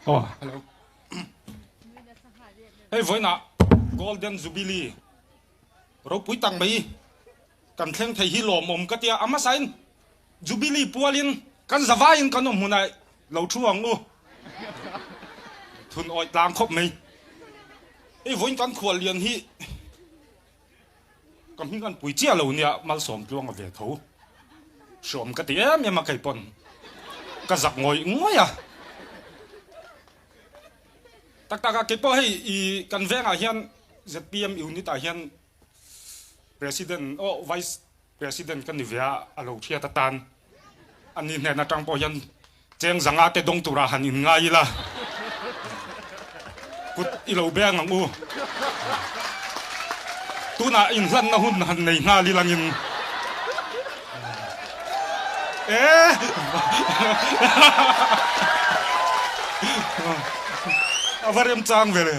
Aw hello. Hei vawiinah Golden Jubilee ropui tak mai kan thleng thei hi lawmawm ka tia a hmasain Jubilee pualin kan zavaiin kan awm hmunah lo thu ang u. Thun awih tlang khawp mai. Hei vawiin kan khual lian hi Ka hming an pui chiah lo nia Malsawm tluang a ve tho. Hreawm ka ti em em a kei pawn ka zak ngawih ngawih a. Tak tak a kei pawh hei i kan vengah hian zpm unit ah hian President oh Vice President ka ni ve a a lo hriat atan ani hnen atang pawh hian cheng zanga te dawng turah han in ngai ila kut i lo beng ang u. Tunah inhlanna hun han nei nghal ilangin e a va remchang ve le.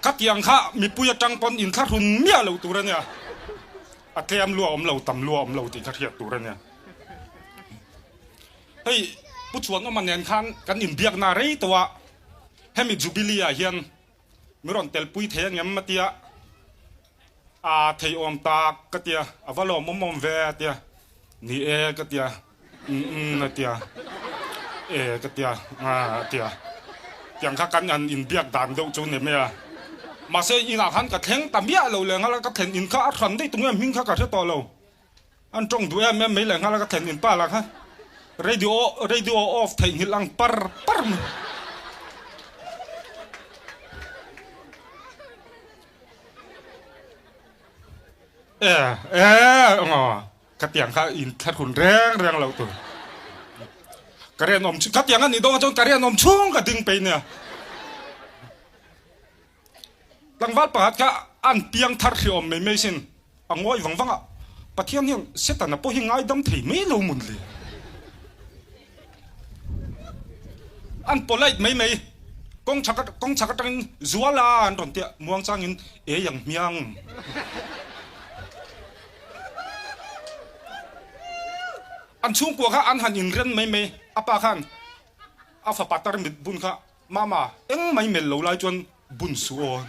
Khatiang kha mipui atang pawn inthlahrun miah lo tur a nia. A tlem lua awm lo, tam lua awm lo tih kha hriat tur a nia. Hei Pu Chhuanawma nen khan kan inbiakna rei tawh a, hemi Jubilee ah hian mi rawn telpui thei angem a tia, a thei awm tak ka tia, a va lawmawm awm ve a tia, ni e ka tia. Umm umm a tia, e ka tia a tia. Tiang kha kan han inbiak dan deuh chu ni mai a. Mahse inah khan ka thleng ta miah lo leh nghal a, ka thlen in kha a hran daih tunge hming kha ka hre tawh lo. An tawng duh em em mai leh nghal a ka thlen in pa lah kha radio radio off theihnghilh ang par par mai. E e aw. Ka tiang kha in thlarhun reng reng loh tur. Ka rianawm ka tiang a nih dawn chuan ka rianawm chhung ka ding pei nia. Tlangval pakhat kha an piang thar hri awm mai mai sin a ngawi vang vang a, Pathian hian Setana pawh hi ngaidam thei mai lo mun le. An polite mai mai kawng chhak kawng chhak atangin Zuala an rawn tia muang changin ei ang hmiang. An chhungkua kha an han inren mai mai, a pa khan a fapa tarmit bun kha, Mama, eng mai melh lo lai chuan bun suh aw.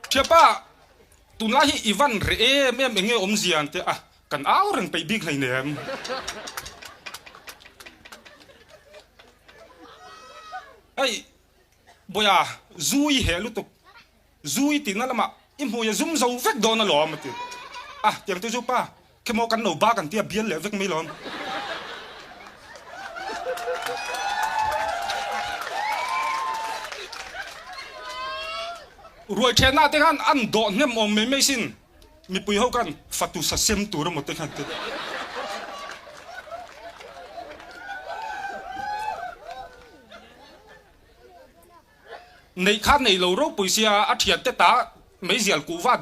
Thiapa, tunlai hi i van reh em em enge awmzia an ti a, kan au reng peih bik hleinem. Hei, Bawiha, zu i heh lutuk. Zu i tihna lamah i hmui a zum zo vek dawn alawm a ti. A, tiang te chu pa, khemaw kan lo bak an tia bial leh vek mai lawm. Ruai thenah te khan an dawh hnem awm mai mai sin, mipui ho khan fatu sa sem tur emaw te khan ti. Neih kha nei lo ropui sia a thiante ta meizial kuhva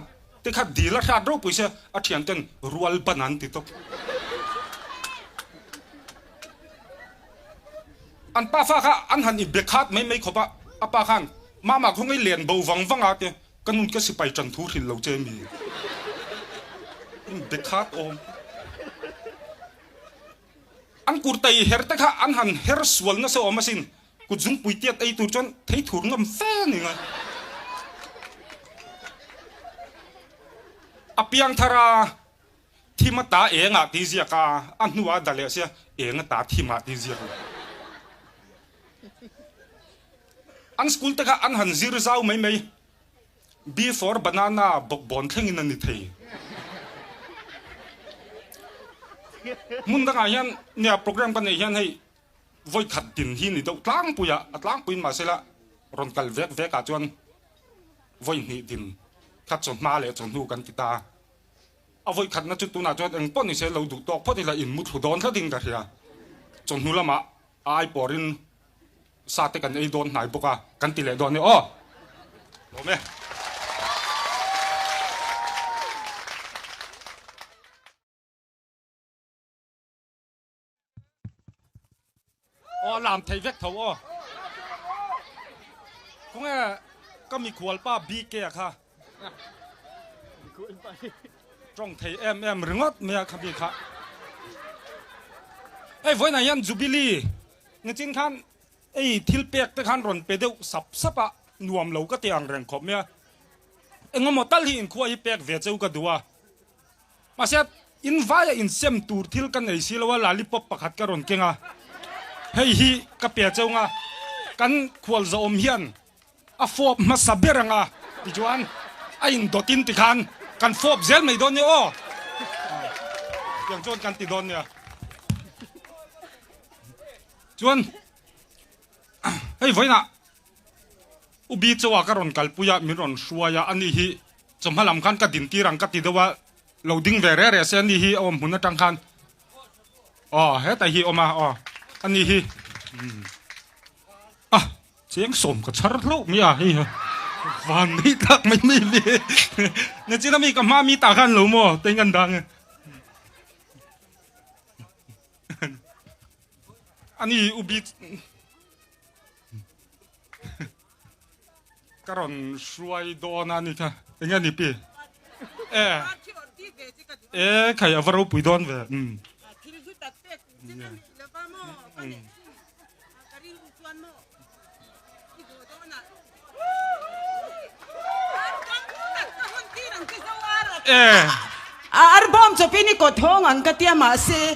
te kha dil a hrat ropui sia a thianten rual ban an ti tawp. An pa fa kha an han i be khat mai mai khawp a, a pa khan mama khawngaih len bo vang vang a tia ka nun ka sipai tan thu hrilh lo che mi in be khat awm. An kurtai her te kha an han her sual nasa awm asin. Kut zungpui tiat ei tur chuan thei thur ngam fe a ni ngai. A piang thar a, thim a ta eng ah tih ziak a, a hnu ah da leh sia eng a ta thim ah tih ziak a. An school te kha an han zir zau mai mai. B for banana bawkbawn thlengin a ni thei. Hmun dangah hian nia program ka neih hian hei Vawi khat din hi ni deuh tlangpui a, a tlangpuiin mahsela rawn kal vek vek ah chuan vawi hnih din kha chawhma leh chawhnu kan ti ta. A vawi khatna chu tunah chuan eng pawh nise lo duh tawk phawt ila in mu thlu dawn tlat in ka hria. Chawhnu lamah a ai pawrin sa te kan ei dawn hnai bawk a, kan ti leh dawn e aw. Lawm e. Aw a lam thei vek tho aw. Khawnge ka mikhual pa BK a kha. Tawng thei em em ringawt mai a kha mi kha. Hei vawiinah hian Jubilee nichin khan ei thil pek te khan rawn pe deuh sap sap a, nuam lo ka ti ang reng khawp mai a. Engemaw tal hi inkhua hi pek ve cheu ka duh a. Mahse, in vaia insem tur thil ka nei si lo a, lollipop pakhat ka rawn keng a. Hei hi ka pe cheu nga, kan khualzawm hian a fawp hmasa ber ang a, tichuan a indawtin tikhan kan fawp zel mai dawn nia aw. Tiang chuan kan ti dawn nia. Chuan hei vawiinah U Bi Chawa ka rawn kalpui a, min rawn hruai a, ani hi chawhma lam khan ka din tir ang ka ti deuh a, lo ding ve reh reh se ani hi a awm hmun atang khan aw hetah hi a awm a aw ani hi a cheng sawm ka chhar hlauh mai a hei van mai tak mai mai le nachin ami ka hma mi tah khan lo maw teng an dang e ani U Bi Ka rawn hruai dawn a ni kha. Enge a ni pi? E. E khai a va ropui dawn ve. Um. E. Arbawm chawpin i kawt hawng ang ka tia mahse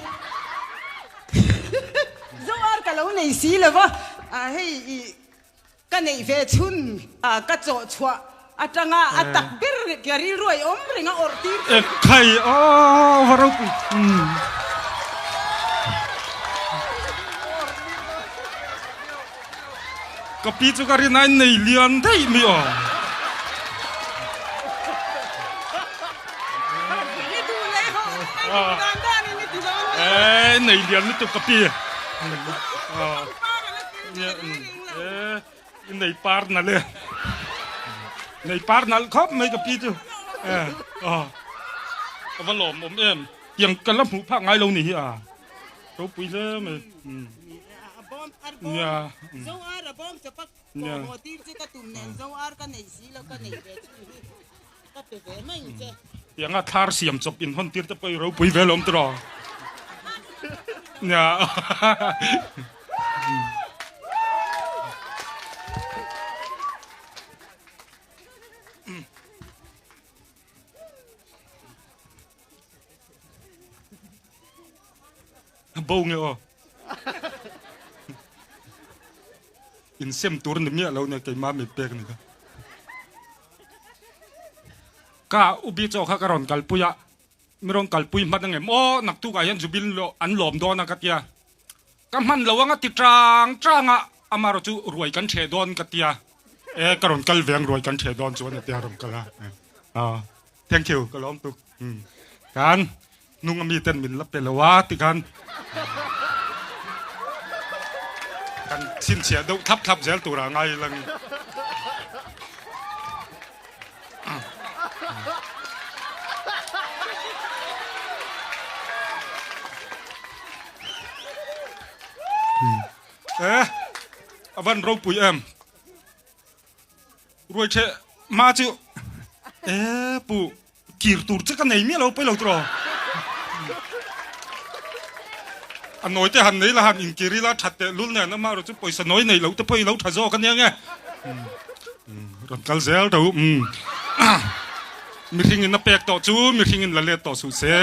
Zoar ka lo nei si lo va, hei i ka neih ve chhun ka chawh chhuah atanga a tak ber ka rilru a i awm reng a awrh tir E khai aw va ropui. Ka pi chu ka rin a nei lian daih mai aw. E nei lian lutuk ka pi. E nei par nal e. Nei par nal khawp mai ka pi chu. E aw. A va lawm awm em. Tiang ka la hmuh phak ngai lo ni hi a. Ropui hle mai. Nia. Nia. Tianga thlar siam chawp in hawn tir te pawh i ropui ve lawm tiraw. Nia. Bo nge aw. In sem tur ni miah lo nia keimah mi pek ni kha. Ka ubi chaw kha ka rawn kalpui a, mi rawn kalpui hman angem aw naktukah hian Jubil an lawm dawn a ka tia. Ka hman lo anga ti tang tang a, amaherawh chu ruai kan ṭheh dawn ka tia. E ka rawn kal ve ang ruai kan ṭheh dawn chuan a tia rawn kal a. Thank you ka lawm tuk. Kan hnung ami ten min la pe lo a ti khan kan chhinchhiah deuh thlap thlap zel tur ah ngai lang. E a van ropui em ruai the ma chu e pu kir tur che ka nei miah lo pawi lo tiraw a nawi te han nei la han inkir ila that teh lul nen ama erawh chu pawisa nawi nei loh te pawh i lo tha zawk ania nge rawn kal zel tho mihring in a pek tawh chu mihring in la let tawh suh se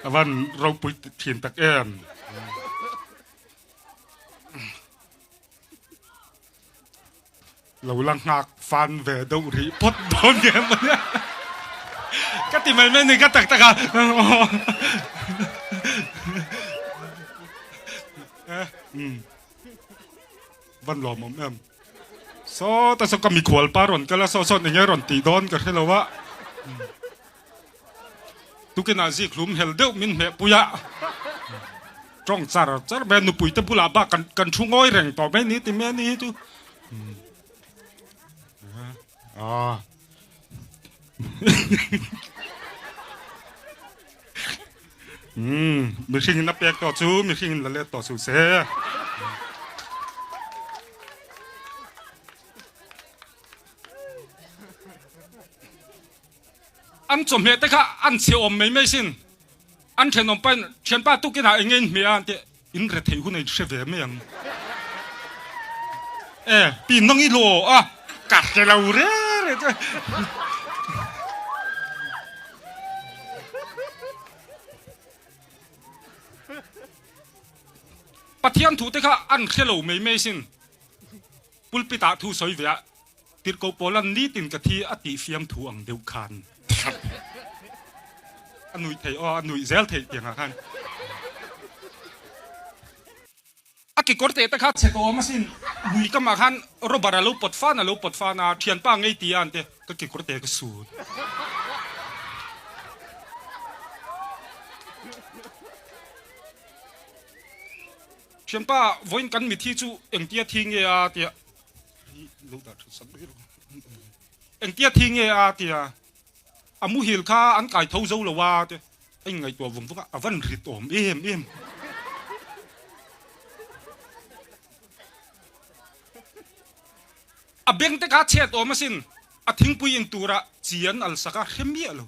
a van ropui thin tak em. Lo la nghak fan ve deuh rih phawt dawn nge maw nia. Ka ti mai mai ni ka tak tak a. Van lawm awm em. Saw ta saw ka mikhual pa rawn kal a saw sawn enge rawn tih dawn ka hre lo a. Tukinah zik hlum hel deuh min hmeh pui a, tawng char char mai a, nupui te bulah bak kan kan thu ngawi reng tawh mai ni ti mai a ni hi chu. Aw. Umm, mihring in a pek tawh chu mihring in la let tawh suh se. An chawhmeh te kha an chhe awm mai mai sin. An thenawm pain thianpa tukinah eng nge in hmeh a an ti in re theih hun a in hre ve mai ang. E pi nang i law a ka hre lo re re che. Pathian thu te kha an hre lo mai mai sin. Pulpit ah thu sawi ve a Tirhkoh Paula'n nitin ka thi a tih fiam thu ang deuh khan a nuih theih aw, a nuih zel theih tiang ah khan. A kekawr teh te kha chhe tawh awm asin, lui kamah khan rubber a lo pawt fan a lo pawt fan a, thianpa ngei ti a an ti, ka kekawr teh ka sut. Thianpa vawiin kan mithi chu engtia thi nge a tia. Engtia thi nge a tia a muhil kha an kai tho zo lo a te a inngaihtuah vawng vawng a, a van rit awm em em. A beng te kha chhet awm asin, a thingpui in tura chi an al sak a hre miah lo.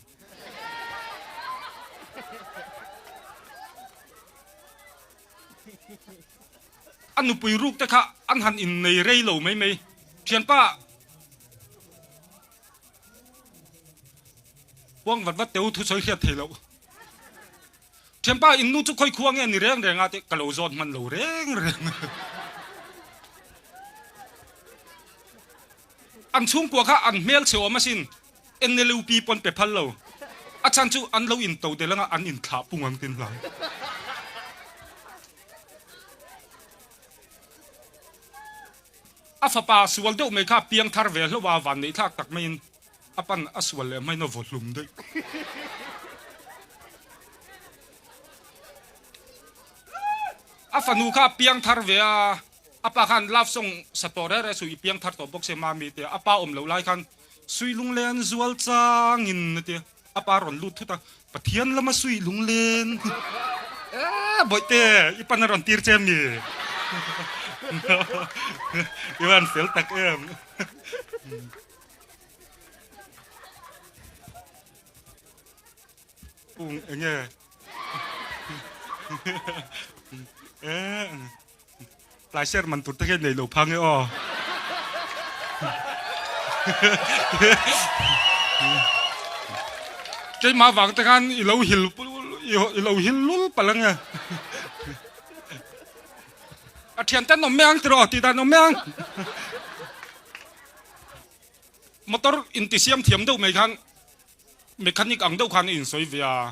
A nupui ruk te kha an han innei rei lo mai mai. Thianpa Puang vat vat teu thusawi hriat thei loh. Thianpa in nu chu khawi khua nge ni reng reng a tih ka lo zawt hman lo reng reng. An chhungkua kha an hmel chhe awm asin. NLUP pawn pe phal lo. A chhan chu an lo in to del anga an in thlah pung ang tin hlai. A fapa sual deuh mai kha piang thar ve hlauh a, van neih thlak tak maiin a pan a sual leh hmain a vaw hlum daih. A fanu kha piang thar ve a, a pa khan love song sa tawh reh reh suh i piang thar tawh bawk se mami tia a pa awm loh lai khan Sui lunglen zual changin a ti a, a pa rawn lut thut a, Pathian lama sui lunglen eh bawihte i pan a rawn tir che mi? I van fel tak em. Pung enge eh Tlai ser man tur te hian nei lo phang e aw. Keimah vang te khan i lo hil i lo hil lul palh ang e. A thian ten awm mai ang tiraw tih dan awm mai ang. Motor intisiam thiam deuh mai khan mechanic ang deuh khan a insawi ve a.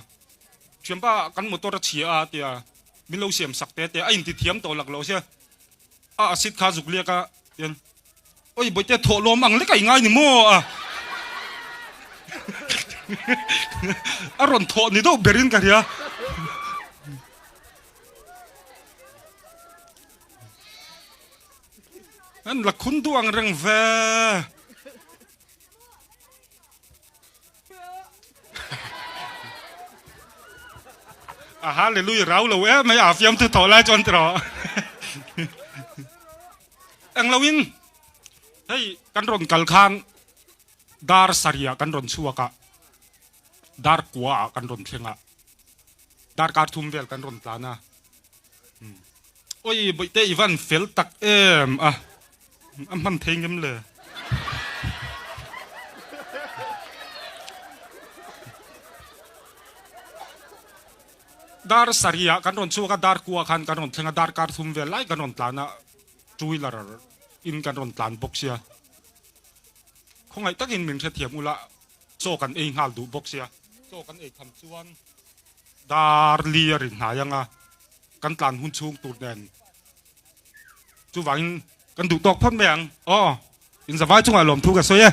Thianpa kan motor a chhia a tia min lo siam sak te te a inti thiam tawh lak lo sia a acid kha zuk liak a tian oi bawihte thawh lawm ang lek a i ngai ni maw a a rawn thawh ni deuh berin ka hria an la khun duh ang reng ve. A hallelujah rau lo em mai a fiam thu tawh lai chuan tiraw eng lo in hei kan rawn kal khan dar saria kan rawn chhuak a dar kua ah kan rawn thleng a dar kar thum vel kan rawn tlan a oi bawihte i van fel tak em a. A hman thei ngem le. Dar sarih ah kan rawn chhuak a, dar kua khan kan rawn thleng a, dar kar thum vel lai kan rawn tlan a, two wheeler in kan rawn tlan bawk sia. Khawngaih takin min hrethiam ula, chaw kan ei nghal duh bawk sia. Chaw kan ei tham chuan dar li a ri hnai ang a, kan tlan hun chhung tur nen Chuvangin kan duh tawk phawt mai ang. Aw, in zavai chungah lawmthu ka sawi e.